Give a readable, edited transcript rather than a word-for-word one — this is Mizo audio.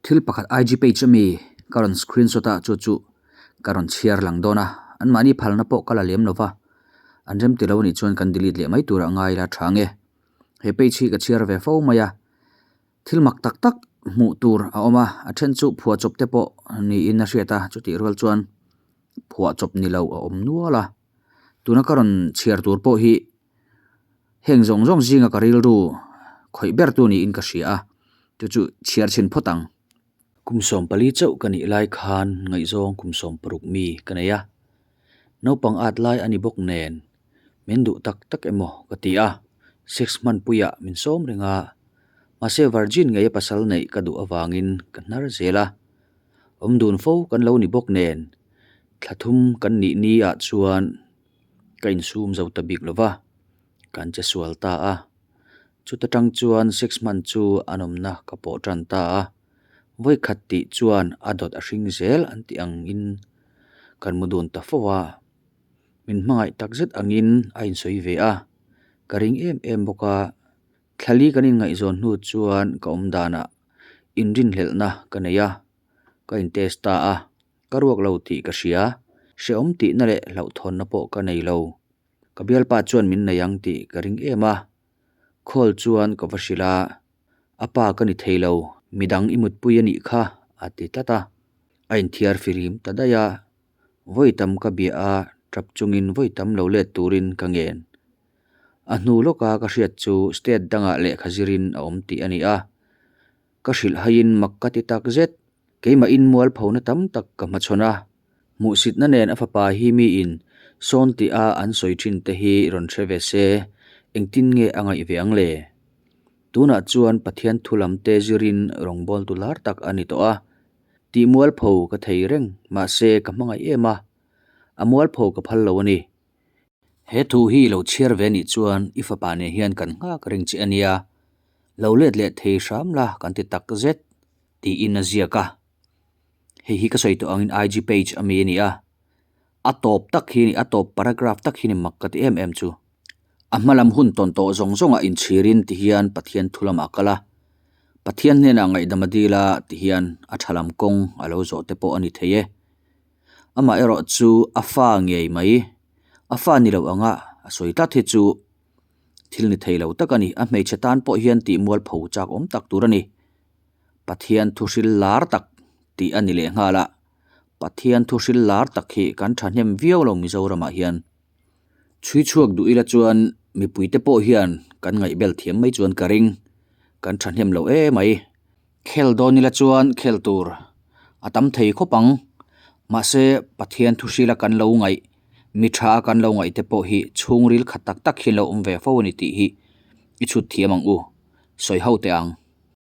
Thil pakhat IG page ami ka rawn screenshot a chu chu ka rawn chhiar lang dawn a, anmahni phalna pawh ka la lem lo va, an rem ti lo anih chuan kan delete leh mai turah ngai ila tha nge. He page hi ka chhiar ve fo mai a, thil mak tak tak hmuh tur a awm a, a then chu phuahchawp te pawh niin a hriat a, chutih rual chuan phuahchawp ni lo a awm nual a, tuna ka rawn chhiar tur pawh hi Heng zawng zawng zinga ka rilru khawih ber tu niin ka hria a, chu chu chhiar chhin phawt ang. Kum 14 chauh ka nih lai khan ngaihzawng kum 16 mi ka nei a, naupang at lai a ni bawk nen min duh tak tak emaw ka ti a, sex hmanpuiah min sawm reng a, mahse virgin ngeia pasal neih ka duh avangin ka hnar zel a, awm dun fo kan lo ni bawk nen thla thum kan nih ni ah chuan Ka insum zo ta bik lo va, kan che sual ta a. Chuta tang chuan sex hman chu a nawmna ka pawh tan ta a. Vawikhat tih chuan a dawt a hring zel an tih angin kan mu dun ta fo a. Min hmangaih takzet angin a insawi ve a, ka ring em em bawk a. Thlali kan inngaihzawn hnu chuan ka awm danah inrinhlelhna ka nei a, ka intest ta a. Ka ruak lo tih ka hria, hrehawm tihna leh hlauhthawnna pawh ka nei lo. Ka bialpa chuan min nei ang tih ka ring em a. Call chuan ka va hrilh a, A pa ka ni thei lo, midang i mutpui a nih kha, a ti tlat a. A inthiar firim ta daih a, vawi tam ka bia a, tap chungin vawi tam lo let turin ka ngen. A hnu lawka ka hriat chu state dangah lehkha zirin a awm tih a ni a. Ka hrilh haiin mak ka ti tak zet. Keimah in mualphona tam tak ka hmachhawn a, hmuhsitna nen a fapa hi miin sawn tih a an sawi thin te hi rawn hre ve se, engtin nge a ngaih ve ang le? Tunah chuan Pathian thu lam te zirin rawngbawltu lar tak a ni tawh a, tih mualpho ka thei reng mahse ka hmangaih em a, a mualpho ka phal lo a ni. He thu hi i lo chhiar ve nih chuan i fapa nen hian kan nghak reng che a nia, lo let leh thei hram la kan ti tak zet tiin a ziak a. Hei hi ka sawi tawh angin IG page a mi a ni a, a tawp tak hi a ni, a tawp paragraph tak hi ni mak ka ti em em chu. A hma lam hun tawn tawh zawng zawngah inchhirin ti hian Pathian thu lamah a kal a, Pathian hnenah ngaihdam a dil a ti hian a tha lam kawng a lo zawh te pawh a ni thei e. Amah erawh chu a fa ngei mai, a fa ni lo anga a sawi tlat hi chu thil ni thei lo tak a ni. A hmeichhe tan pawh hian tih mualpho chak awm tak tur a ni. Pathian thu hril lar tak tih a ni leh nghal a, Pathian thu hril lar tak hi kan thahnem viau lo Mizoramah hian. Chhui chhuak duh ila chuan mipuite pawh hian kan ngaihbel thiam mai chuan ka ring, kan thahnem lo em mai. Khel dawn ila chuan khel tur a tam thei khawp ang. Mahse, Pathian thu hrila kan lo ngaih, mi tha a kan lo ngaih te pawh hi chhungril khat tak tak hian lo awm ve fo a ni tih hi i chhut thiam ang u. Sawi ho teh ang.